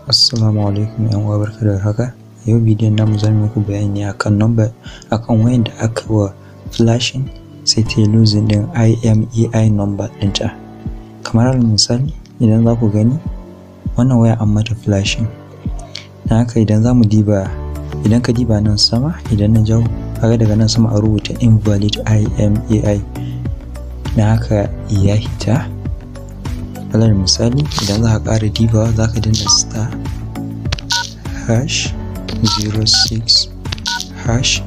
Assalamu alaikum ƴan uwa, barka da warhaka. A yau bidiyon namu zamu muku bayani ne akan number akan wayan da aka wa flashing sai ta yi losing ɗin IMEI number ɗinta. Kamar alal misali, idan za ku gani wannan waya an mata flashing. Don haka idan za mu diba, idan ka diba nan sama, idan na jawo kaga daga nan sama an rubuta invalid IMEI. Don haka ya hita. Alal misali, idan za ka ƙara dibawa za ka danna star hash 06 hash.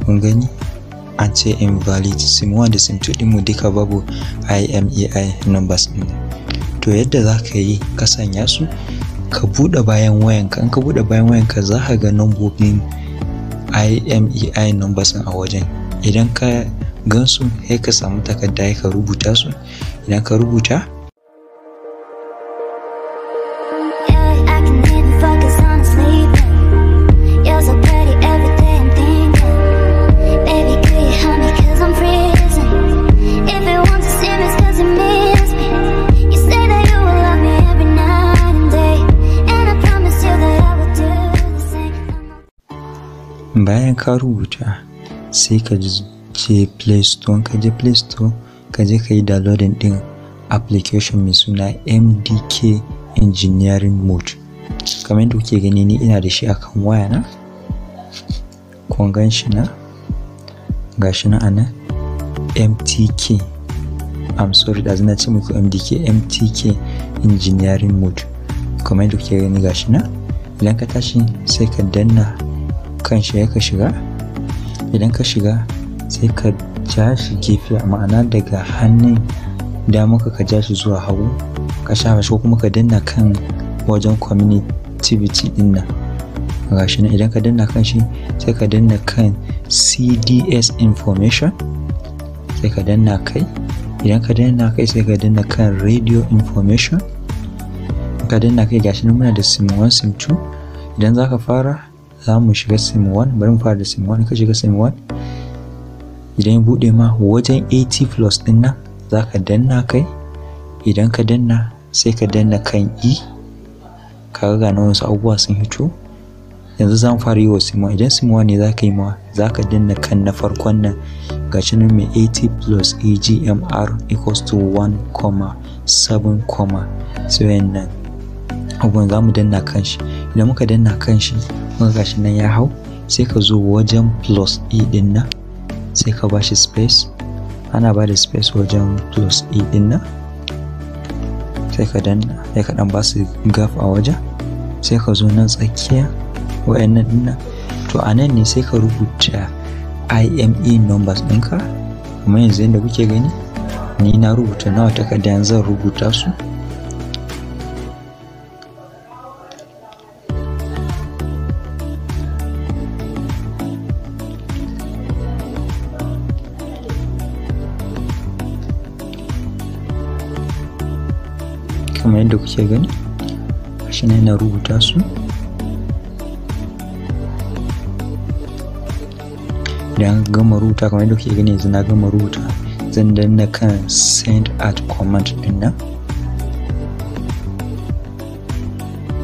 Kun gani an ce invalid. Sim 1 da sim 2 ɗinmu duka babu IMEI numbers ɗin. To yadda za ka yi ka sanya su, ka buɗe bayan wayanka. In ka buɗe bayan wayanka za ka ga nambobin IMEI numbers ɗin a wajen. Idan ka gansu sai ka samu takarda ka rubuta su. Idan ka rubuta, bayan ka rubuta sai ka je Play Store. Ka je Play Store ka je ka yi downloading ɗin application mai suna MDK Engineering Mode. Kamar yadda kuke gani ni ina da shi akan wayana. Kun gan shi na, ga shi nan anan MTK. I'm sorry, ɗazu na ce muku MDK, MTK Engineering Mode. Kamar yadda kuke gani ga shi nan. Idan ka tashi sai ka danna kan shi ka shiga. Idan ka shiga sai ka ja shi gefe, ma'ana daga hannun damanka ka ja shi zuwa hagu, ka shafa shi ko kuma ka danna kan wajen connectivity ɗin nan. Ga shi nan, idan ka danna kan shi sai ka danna kan CDS information, sai ka danna kai. Idan ka danna kai sai ka danna kan radio information. Ka danna kai, gashi nan muna da sim 1 sim 2. Idan za ka fara, za mu shiga sim 1. Bari mu fara da sim 1. Ka shiga sim 1, idan ya buɗe ma wajen 80 plus ɗin nan za ka danna kai. Idan ka danna sai ka danna kan E. Ka ga nan wasu abubuwa sun hito. Yanzu za mu fara yi wa sim 1. Idan sim 1 ne za ka yi ma, za ka danna kan na farkon nan, gashi nan mai 80 plus EGMR equals to 1,7, sai wayannan abubuwan za mu danna kan shi. Idan muka danna kan shi muka gashi nan ya hau, sai ka zo wajen plus E ɗin nan sai ka bashi space. Ana ba da space wajen plus E ɗin nan, sai ka danna, sai ka ɗan ba su gap a wajen, sai ka zo nan tsakiya wayannan ɗin nan. To a nan ne sai ka rubuta IME numbers ɗinka. Kamar yanzu yadda kuke gani ni na rubuta nawa takarda, yanzu zan rubuta su. Kamar yadda kuke gani gashi nan ina rubuta su. Idan ka gama rubuta, kamar yadda kuke gani yanzu na gama rubuta, zan danna kan send at command ɗin nan.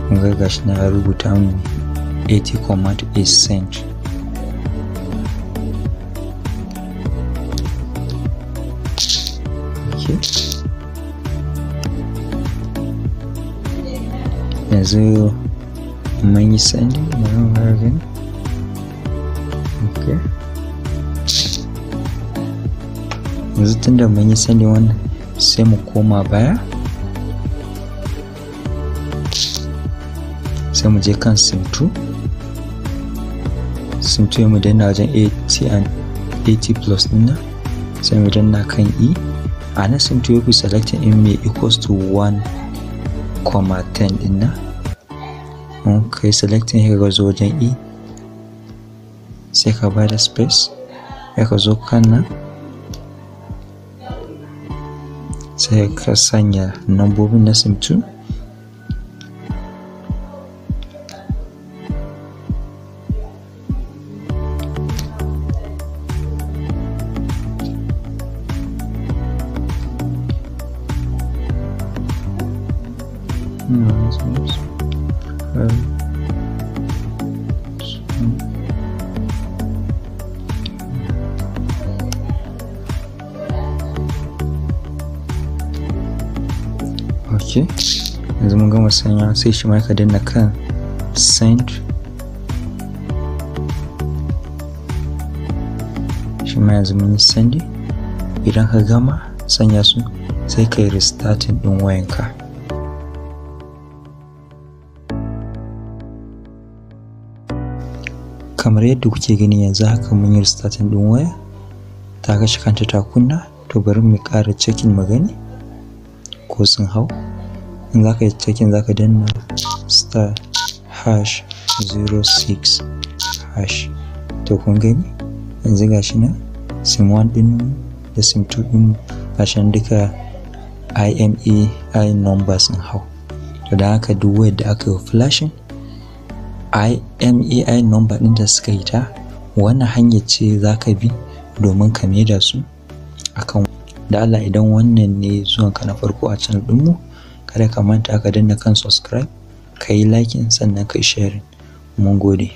Kun ga gashi na rubuta mun 80 command is sent. Okay. Yanzu mun yi sending, bari mu fara gani. Okay. Yanzu tunda mun yi sending wannan, sai mu koma baya, sai mu je kan sim 2. Sim 2 mu danna wajen 80 and 80 plus ɗin nan, sai mu danna kan E. A nan sim 2 ku selecting in mai equals to 1,10 ɗin nan. Mun kai selecting sai ka zo wajen E, sai ka ba da space, sai ka zo kan nan, sai ka sanya nambobin na sim 2. 5 2. Ok, yanzu mun gama sanya, sai shi ma ka danna kan send. Shi ma yanzu mun yi sending. Idan ka gama sanya su, sai ka yi restarting ɗin wayanka. Kamar yadda kuke gani, yanzu haka mun yi restarting ɗin waya, ta kashe kanta ta kunna. To, bari mu ƙara checking mu gani ko sun hau. In za ka yi checking, za ka danna *#06#. To, kun gani, yanzu gashi nan SIM 1 ɗin da SIM 2 ɗin, gashi nan duka IMEI number sun hau. To, don haka duk wayar da aka yi flashing, IMEI number ɗin da suka yi ta wannan hanyar ce za ka bi domin ka maida su akan. Da Allah, idan wannan ne zuwanka na farko a channel ɗinmu, kada ka manta ka danna kan subscribe, ka yi liking, sannan ka yi sharing. Mun gode.